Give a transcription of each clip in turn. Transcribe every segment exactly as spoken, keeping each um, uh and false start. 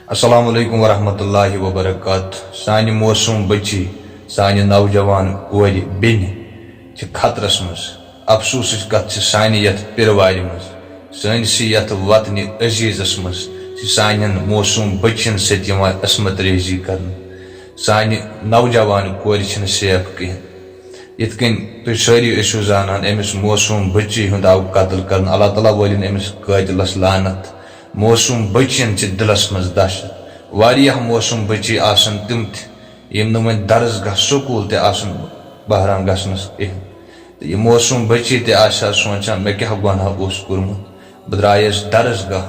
السلام علیکم ورحمۃ اللہ وبرکاتہ۔ سانہِ معصوم بچی، سانہِ نوجوان کورِ بیٚنہِ چھِ خطرس منٛز۔ افسوسٕچ کتھ چھِ، سانہِ یتھ پیٖرٕ وارِ منٛز، سٲنِسٕے یتھ وطنِ عزیزس منٛز چھِ سانٮ۪ن معصوم بچین سۭتۍ یِوان عصمت ریزی کرنہٕ۔ سانہِ نوجوان کورِ چھِنہٕ safe کِہیٖنۍ۔ یِتھ کٔنۍ تُہۍ سٲری ٲسِو زانان، أمِس معصوم بچی ہُنٛد آو قتل کرنہٕ۔ اللہ تعالیٰ وٲلِن أمِس قٲتلس لعنت۔ معصوم بچین چھِ دِلس منٛز دہشت۔ واریاہ معصوم بچی آسن تِم تہِ، یِم نہٕ وۄنۍ درس گاہ سکوٗل تہِ آسن بہران گژھنس کِہیٖنۍ۔ تہٕ یہِ معصوم بچی تہِ آسہِ ہا سونٛچان، مےٚ کیٛاہ گۄناہ اوس کوٚرمُت؟ بہٕ درٛایس درس گاہ،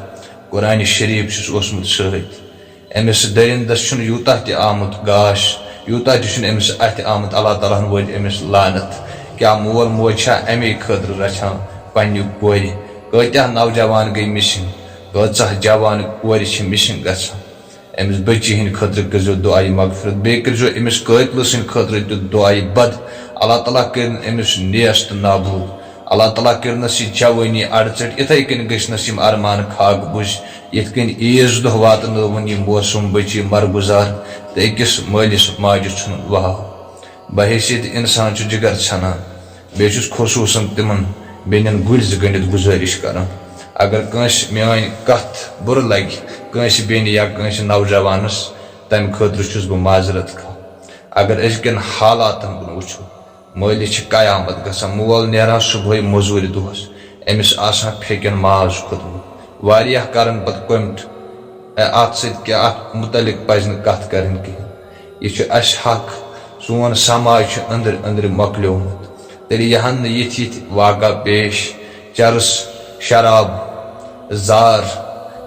قرآنِ شریٖف چھُس اوسمُت سۭتۍ۔ أمِس دٔرِندَس چھُنہٕ یوٗتاہ تہِ آمُت گاش، یوٗتاہ تہِ چھُنہٕ أمِس اَتھِ آمُت۔ اللہ تعالیٰ ہَن وٲج أمِس لعنت۔ کیٛاہ مول موج چھا اَمے خٲطرٕ رَچھان پنٛنہِ کورِ؟ کۭتیٛاہ نوجوان گٔے missing، کۭژاہ جوان کورِ چھِ missing گژھان۔ أمِس بٔچی ہِنٛدِ خٲطرٕ کٔرۍزیو دُعایہِ مغفرت، بیٚیہِ کٔرۍزیو أمِس قٲتلہٕ سٕنٛدِ خٲطرٕ تہِ دُعایہِ بد۔ اللہ تعالیٰ کٔرِنۍ أمِس نیست نابوٗد۔ اللہ تعالیٰ کٔرِنَس یہِ جوٲنی اَڑٕ ژٔٹۍ، یِتھَے کٔنۍ گٔژھنَس یِم ارمان خاک بُجۍ، یِتھ کٔنۍ عیٖذ دۄہ واتنٲوٕن یہِ معصوٗم بٔچی مرگُزار تہٕ أکِس مٲلِس ماجہِ ژھُنُن واو۔ بحیثیت اِنسان چھُ جِگر ژھٮ۪نان، بیٚیہِ چھُس خصوٗصاً تِمَن بیٚنٮ۪ن گُرۍ زٕ گٔنٛڈِتھ گُزٲرِش کران، اگر کٲنٛسہِ میٛٲنۍ کَتھ بُرٕ لَگہِ، کٲنٛسہِ بیٚنہِ یا کٲنٛسہِ نوجوانَس، تَمہِ خٲطرٕ چھُس بہٕ معذرت کران۔ اگر أزکٮ۪ن حالاتَن کُن وٕچھو، مٲلِس چھِ قیامت گژھان، مول نیران صُبحٲے مٔزوٗرِ دۄہَس، أمِس آسان پھیٚکٮ۪ن ماز کھوٚتمُت۔ واریاہ کرن پتہٕ comment، اے، اتھ سۭتۍ کیٛاہ، اتھ متعلق پزِ نہٕ کتھ کرٕنۍ کِہیٖنۍ۔ یہِ چھُ اسہِ حق، سون سماج چھُ أنٛدرۍ أنٛدرۍ مۄکلیومُت۔ تیٚلہِ یِہن نہٕ یِتھۍ یِتھۍ واقعہ پیش، چرس، شراب، زار،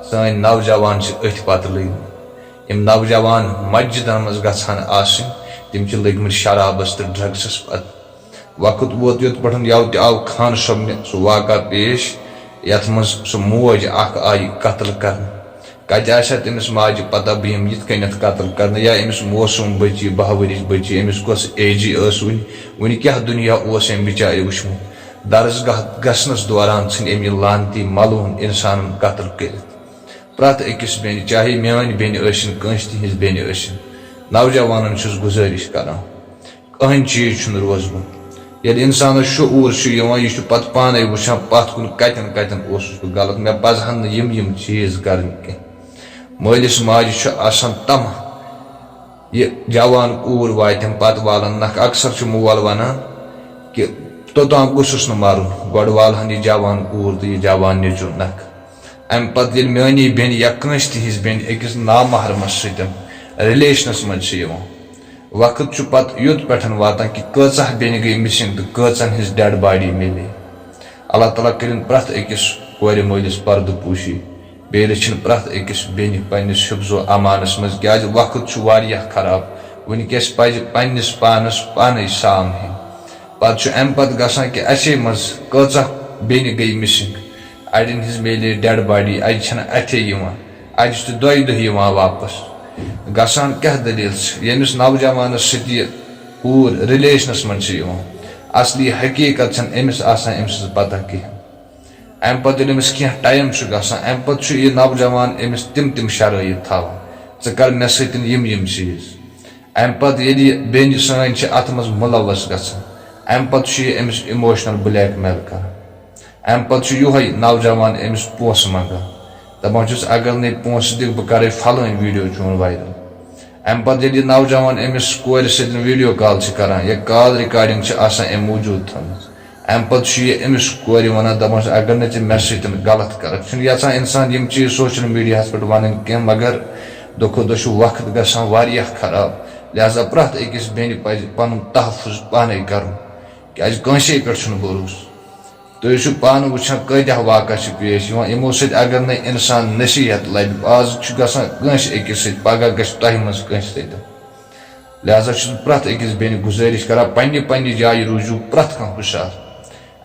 سٲنۍ نوجوان چھِ أتھۍ پتہٕ لٔگۍ مٕتۍ۔ یِم نوجوان مسجدن منٛز گژھن آسٕنۍ، تِم چھِ لٔگۍ مٕتۍ شرابس تہٕ drugsس پتہٕ۔ وقت ووت یوٚت پٮ۪ٹھ یَوٕ تہِ آو خان صٲبنہِ سُہ واقعہ پیش، یَتھ منٛز سُہ موج اَکھ آیہِ قتل کرنہٕ۔ کَتہِ آسہِ ہا تٔمِس ماجہِ پتہ بہٕ یِمہٕ یِتھ کٔنٮ۪تھ قتل کرنہٕ، یا أمِس معصوٗم بٔچی، باہ ؤرِش بٔچی، أمِس کۄس ایجی ٲس وٕنہِ، وٕنہِ کیٛاہ دُنیا اوس أمۍ بِچارِ وٕچھمُت۔ درس گاہ گژھنَس دوران ژھٕنۍ أمۍ یہِ لعنتی ملوٗن اِنسانَن قتل کٔرِتھ۔ پرٛٮ۪تھ أکِس بیٚنہِ، چاہے میٛٲنۍ بیٚنہِ ٲسِن، کٲنٛسہِ تِہِنٛز بیٚنہِ ٲسِن، نوجوانَن چھُس گُزٲرِش کران، کٕہٕنۍ چیٖز چھُنہٕ روزمُت۔ ییٚلہِ اِنسانَس شعوٗر چھُ یِوان، یہِ چھُ پَتہٕ پانَے وٕچھان پَتھ کُن، کَتٮ۪ن کَتٮ۪ن اوسُس بہٕ غلط، مےٚ پَزٕہَن نہٕ یِم یِم چیٖز کَرٕنۍ کینٛہہ۔ مٲلِس ماجہِ چھُ آسان طمع، یہِ جوان کوٗر واتٮ۪م پَتہٕ والَن نَکھٕ۔ اَکثر چھُ مول وَنان کہِ توٚتام گوٚژھُس نہٕ مَرُن، گۄڈٕ والہَن یہِ جوان کوٗر تہٕ یہِ جوان نیٚچوٗ نَکھٕ۔ اَمہِ پَتہٕ ییٚلہِ میٛٲنی بیٚنہِ یا کٲنٛسہِ تہِ ہِنٛز بیٚنہِ أکِس نامحرمَس سۭتۍ رِلیشنَس منٛز چھِ یِوان، وقت چھُ پتہٕ یوٚت پٮ۪ٹھ واتان کہِ کۭژاہ بیٚنہِ گٔے missing تہٕ کۭژن ہٕنٛز dead body مِلے۔ اللہ تعالیٰ کٔرِن پرٛٮ۪تھ أکِس کورِ مٲلِس پردٕ پوشی، بیٚیہِ رٔچھِن پرٛٮ۪تھ أکِس بیٚنہِ پننِس حفظ و امانس منٛز، کیازِ وقت چھُ واریاہ خراب۔ وٕنکیٚس پزِ پننِس پانس پانے سام ہیٚنۍ۔ پتہٕ چھُ امہِ پتہٕ گژھان کہِ اسے منٛز کۭژاہ بیٚنہِ گٔے missing، اڑٮ۪ن ہٕنٛز میلے dead body، اجہِ چھنہٕ اتھے یِوان۔ اَجہِ چھِ دۄیہِ دۄہہِ یِوان واپس۔ گژھان کیٛاہ دٔلیٖل چھِ؟ ییٚمِس نوجوانَس سۭتۍ یہِ کوٗر رِلیشنَس منٛز چھِ یِوان، اَصلی حقیٖقت چھَنہٕ أمِس آسان أمۍ سٕنٛز پَتہ کِہیٖنۍ۔ اَمہِ پَتہٕ ییٚلہِ أمِس کینٛہہ ٹایم چھُ گژھان، اَمہِ پَتہٕ چھُ یہِ نوجوان أمِس تِم تِم شرٲیِط تھاوان، "ژٕ کر مےٚ سۭتۍ یِم یِم چیٖز۔" اَمہِ پَتہٕ ییٚلہِ یہِ بیٚنہِ سٲنۍ چھِ اَتھ منٛز مُلوث گژھان، اَمہِ پَتہٕ چھُ یہِ أمِس emotional blackmail کران۔ اَمہِ پَتہٕ چھُ یِہوٚے نوجوان أمِس پونٛسہٕ منٛگان، دَپان چھُس، "اگر نَے پونٛسہٕ دِکھ، بہٕ کَرَے فَلٲنۍ video چون viral۔" اَمہِ پَتہٕ ییٚلہِ یہِ نوجوان أمِس کورِ سۭتۍ video call چھِ کَران یا call recording چھِ آسان أمۍ موٗجوٗد تھٲومٕژ، اَمہِ پَتہٕ چھُ یہِ أمِس کورِ وَنان، دَپان چھُس، "اگر نہٕ ژٕ مےٚ سۭتۍ غلط کَرَکھ۔" چھُنہٕ یَژھان اِنسان یِم چیٖز social media ہَس پٮ۪ٹھ وَنٕنۍ کینٛہہ، مگر دۄہ کھۄتہٕ دۄہ چھُ وقت گژھان واریاہ خراب، لہذا پرٛٮ۪تھ أکِس بیٚنہِ پَزِ پَنُن تحفظ پانَے کَرُن، کیٛازِ کٲنٛسے پٮ۪ٹھ چھُنہٕ بھروسہٕ۔ تُہۍ ٲسِو پانہٕ وٕچھان کۭتیٛاہ واقعہ چھِ پیش یِوان، یِمو سۭتۍ اگر نہٕ اِنسان نصیٖحت لَبہِ، آز چھُ گژھان کٲنٛسہِ أکِس سۭتۍ، پَگاہ گژھِ تۄہہِ منٛز کٲنٛسہِ سۭتۍ۔ لہذا چھُس بہٕ پرٛٮ۪تھ أکِس بیٚنہِ گُزٲرِش کران، پنٛنہِ پنٛنہِ جایہِ روٗزِو پرٛٮ۪تھ کانٛہہ ہُشار۔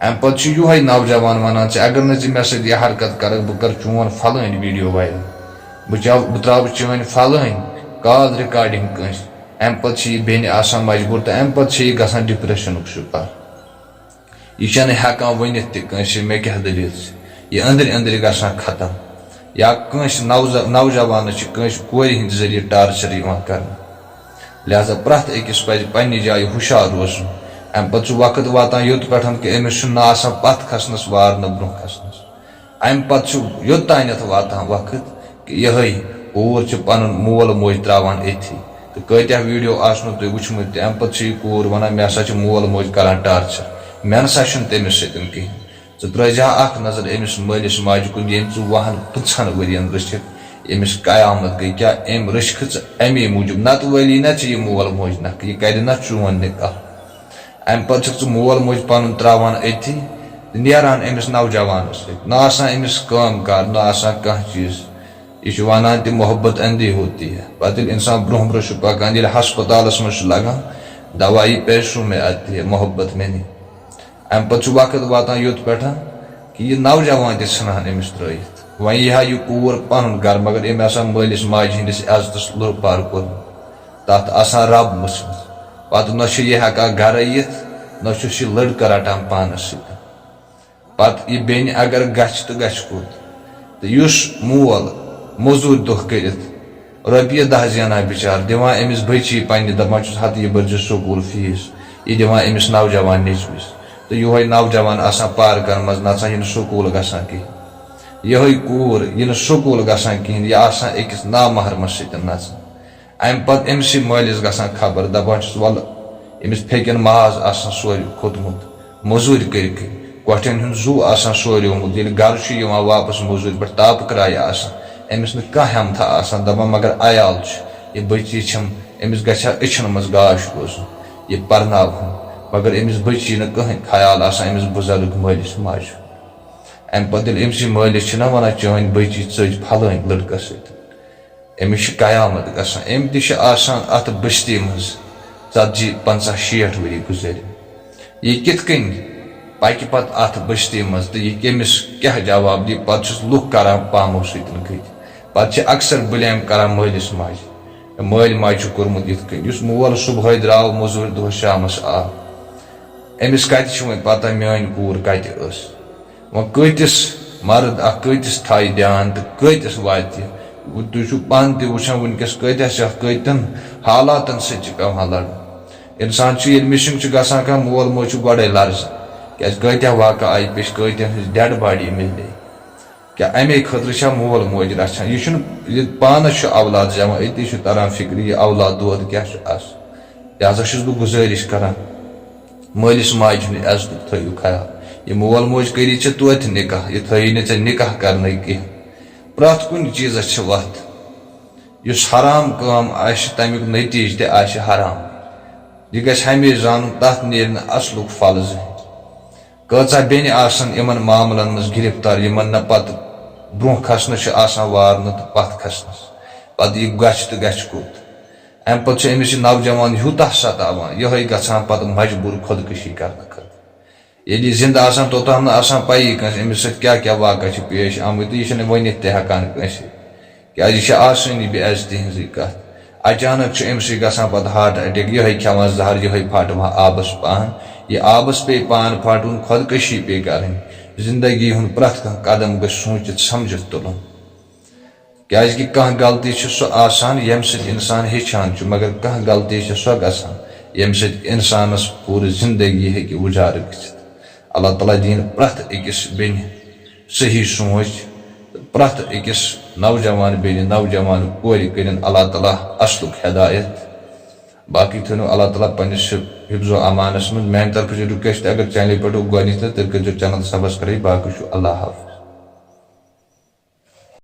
اَمہِ پَتہٕ چھُ یِہوٚے نوجوان وَنان، "ژٕ اگر نہٕ ژٕ مےٚ سۭتۍ یہِ حرکت کَرَکھ، بہٕ کَرٕ چون فَلٲنۍ video viral، بہٕ چاو-، بہٕ ترٛاوٕ چٲنۍ فَلٲنۍ call recording کٲنٛسہِ۔" اَمہِ پَتہٕ چھِ یہِ بیٚنہِ آسان مجبوٗر تہٕ اَمہِ پَتہٕ چھِ یہِ گژھان depressionُک شِکار۔ یہِ چھَنہٕ ہٮ۪کان ؤنِتھ تہِ کٲنٛسہِ، مےٚ کیٛاہ دٔلیٖل چھِ۔ یہِ أنٛدرۍ أنٛدرۍ گژھان ختم۔ یا کٲنٛسہِ نوز-، نوجوانس چھِ کٲنٛسہِ کورِ ہٕنٛدِ ذٔریعہٕ ٹارچر یِوان کرنہٕ۔ لہذا پرٛٮ۪تھ أکِس پزِ پننہِ جایہِ ہُشار روزُن۔ امہِ پتہٕ چھُ وقت واتان یوٚت پٮ۪ٹھ کہِ أمِس چھُنہٕ آسان پتھ کھسنس وار نہ برونٛہہ کھسنس۔ امہِ پتہٕ چھُ یوٚتانٮ۪تھ واتان وقت کہِ یِہوٚے کوٗر چھِ پنُن مول موج تراوان أتھی۔ تہٕ کۭتیاہ ویڈیو آسنو تۄہہِ وٕچھمٕتۍ تہِ، امہِ پتہٕ چھِ یہِ کوٗر ونان، "مےٚ ہسا چھُ مول موج کران ٹارچر، مےٚ نسا چھُنہٕ تٔمِس سۭتۍ کِہیٖنۍ۔" ژٕ ترٲوزِہا اکھ نظر أمِس مٲلِس ماجہِ کُن، ییٚمۍ ژٕ وُہن پٕنٛژٕہن ؤرین رٔچھِتھ، أمِس قیامت گٔے۔ کیٛاہ أمۍ رٔچھکھٕ ژٕ اَمی موٗجوٗب؟ نتہٕ وٲلی نا ژےٚ یہِ مول موج نکھٕ، یہِ کرِ نا چون نکاح۔ امہِ پتہٕ چھُکھ ژٕ مول موج پنُن تراوان أتھی، نیران أمِس نوجوانس سۭتۍ، نہ آسان أمِس کٲم کار، نہ آسان کانٛہہ چیٖز۔ یہِ چھُ ونان تہِ، "محبت اندھی ہوتی ہے۔" پتہٕ ییٚلہِ انسان برونٛہہ برونٛہہ چھُ پکان، ییٚلہِ ہسپتالس منٛز چھُ لگان، "دوائی پیسوں میں آتی ہے، محبت میں نہیں۔" امہِ پتہٕ چھُ وقت واتان یوٚت پٮ۪ٹھ کہِ یہِ نوجوان تہِ ژھٕنہن أمِس ترٲیِتھ۔ وۄنۍ یی ہا یہِ کوٗر پنُن گرٕ، مگر أمۍ آسان مٲلِس ماجہِ ہٕنٛدِس عزتس لُر پار کوٚرمُت، تتھ آسان رب مٕژمٕژ۔ پتہٕ نہ چھُ یہِ ہٮ۪کان گرٕ یِتھ، نہ چھُس یہِ لڑکہٕ رٹان پانس سۭتۍ۔ پتہٕ یہِ بیٚنہِ اگر گژھِ تہٕ گژھِ کوٚت؟ تہٕ یُس مول مٔزوٗرۍ دۄہ کٔرِتھ رۄپیہِ دَہ زینان بِچار، دِوان أمِس بٔچی پننہِ، دَپان چھُس، "ہتہٕ یہِ بٔرزِ سکوٗل فیٖس"، یہِ دِوان أمِس نوجوان نیٚچوِس۔ تہٕ یِہوٚے نوجوان آسان پارکن منٛز نژان، یہِ نہٕ سکوٗل گژھان کِہیٖنۍ۔ یِہوٚے کوٗر، یہِ نہٕ سکوٗل گژھان کِہیٖنۍ، یہِ آسان أکِس نامحرمس سۭتۍ نژان۔ امہِ پتہٕ أمۍ سٕے مٲلِس گژھان خبر، دپان چھُس، "ولہٕ، أمِس پھیٚکٮ۪ن ماز آسان سورُے کھوٚتمُت، مٔزوٗرۍ کٔرۍ کٔرۍ، کۄٹھٮ۪ن ہُنٛد زُو آسان سورُے اومُت، ییٚلہِ گرٕ چھُ یِوان واپس مٔزوٗرۍ پٮ۪ٹھ، تاپہٕ کرایہِ آسان، أمِس نہٕ کانٛہہ ہٮ۪متھا آسان، دپان، مگر عیال چھُ، یہِ بٔچی چھَم، أمِس گژھِ ہا أچھن منٛز گاش روزُن، یہِ پرناوہون، مگر أمِس بٔچی نہٕ کٕہٕنۍ خیال آسان أمِس بُزرگ مٲلِس ماجہِ ہُنٛد۔" امہِ پتہٕ ییٚلہِ أمۍ سٕے مٲلِس چھِنہ ونان، "چٲنۍ بٔچی ژٔج پھلٲنۍ لڑکس سۭتۍ"، أمِس چھِ قیامت گژھان۔ أمۍ تہِ چھِ آسان اَتھ بستی منٛز ژتجی، پنٛژاہ، شیٹھ ؤری گُزٲرِمٕتۍ۔ یہِ کِتھ کٔنۍ پَکہِ پَتہٕ اَتھ بستی منٛز تہٕ یہِ کٔمِس کیٛاہ جواب دِیہِ؟ پَتہٕ چھِس لُکھ کران پامو سۭتۍ کٔتھۍ۔ پَتہٕ چھِ اکثر blame کران مٲلِس ماجہِ، "مٲلۍ ماجہِ چھُ کوٚرمُت یِتھ کٔنۍ۔" یُس مول صبحٲے درٛاو مٔزوٗرۍ، دۄہس شامس آو، أمِس کَتہِ چھِ وۄنۍ پَتہ میٛٲنۍ کوٗر کَتہِ ٲس؟ وۄنۍ کۭتِس مرد اکھ کۭتِس تھایہِ دھیان تہٕ کۭتِس واتہِ؟ تُہۍ چھِو پانہٕ تہِ وٕچھان وٕنکیٚس کۭتیٛاہ چھِ اَتھ، کۭتٮ۪ن حالاتن سۭتۍ چھِ پٮ۪وان لڑُن۔ انسان چھُ ییٚلہِ missing چھُ گژھان کانٛہہ، مول موج چھُ گۄڈے لرزان، کیٛازِ کۭتیٛاہ واقعہٕ آیہِ پیش، کۭتٮ۪ن ہٕنٛز dead body مِلے۔ کیٛاہ اَمے خٲطرٕ چھا مول موج رچھان؟ یہِ چھُنہٕ، یہِ پانس چھُ اولاد زٮ۪وان، أتی چھُ تران فکرِ، یہِ اولاد دود کیٛاہ چھُ آسان۔ لہذا چھُس بہٕ گُزٲرِش کران، مٲلِس ماجہِ ہُنٛد عزتُک تھٲیِو خیال۔ یہِ مول موج کٔری ژےٚ توتہِ نکاح، یہِ تھٲیی نہٕ ژےٚ نکاح کرنَے کینٛہہ۔ پرٛٮ۪تھ کُنہِ چیٖزَس چھِ وَتھ۔ یُس حرام کٲم آسہِ، تَمیُک نتیٖجہٕ تہِ آسہِ حرام۔ یہِ گژھِ ہمیشہِ زانُن، تَتھ نیرِ نہٕ اَصلُک پھل زٕہٕنۍ۔ کۭژاہ بیٚنہِ آسَن یِمَن معاملَن منٛز گِرفتار، یِمَن نہٕ پَتہٕ برٛونٛہہ کھسنَس چھُ آسان وارنہٕ تہٕ پَتھ کھسنَس۔ پَتہٕ یہِ گژھِ تہٕ گژھِ کوٚت؟ امہِ پتہٕ چھُ أمِس یہِ نوجوان یوٗتاہ ستاوان، یِہوٚے گژھان پتہٕ مجبوٗر خودکشی کرنہٕ خٲطرٕ۔ ییٚلہِ یہِ زِندٕ آسان، توٚتام نہٕ آسان پَیی کٲنٛسہِ أمِس سۭتۍ کیٛاہ کیٛاہ واقعہٕ چھِ پیش آمٕتۍ، تہٕ یہِ چھُنہٕ ؤنِتھ تہِ ہٮ۪کان کٲنٛسہِ، کیٛازِ یہِ چھِ آسٲنی بے عزتی ہٕنٛزٕے کَتھ۔ اچانک چھُ أمِسٕے گژھان پتہٕ heart attack، یِہوٚے کھٮ۪وان زہر، یِہوٚے پھاٹہٕ وان آبَس پان۔ یہِ آبَس پیٚیہِ پان پھاٹُن، خودکشی پیٚیہِ کَرٕنۍ۔ زِندگی ہُنٛد پرٛٮ۪تھ کانٛہہ قدم گژھِ سوٗنٛچِتھ سمجھِتھ تُلُن۔ کیازِ کہِ کانٛہہ غلطی چھِ سۄ آسان، ییٚمہِ سۭتۍ اِنسان ہیٚچھان چھُ، مگر کانٛہہ غلطی چھِ سۄ گژھان، ییٚمہِ سۭتۍ اِنسانَس پوٗرٕ زِندگی ہیٚکہِ وُجارٕ گٔژھِتھ۔ اللہ تعالیٰ دِیِن پرٛٮ۪تھ أکِس بیٚنہِ صحیح سونٛچ، تہٕ پرٛٮ۪تھ أکِس نوجوان بیٚنہِ، نوجوان کورِ کٔرِن اللہ تعالیٰ اَصلُک ہدایت۔ باقٕے تھٲینو اللہ تعالیٰ پنٛنِس حف-، حفظ و امانَس منٛز۔ میٛانہِ طرفہٕ چھِ request، اگر channel پٮ۪ٹھ گۄڈٕنِچ لَٹہِ، تیٚلہِ کٔرۍزیو channel subscribe۔ باقٕے چھُ اللہ حافظ۔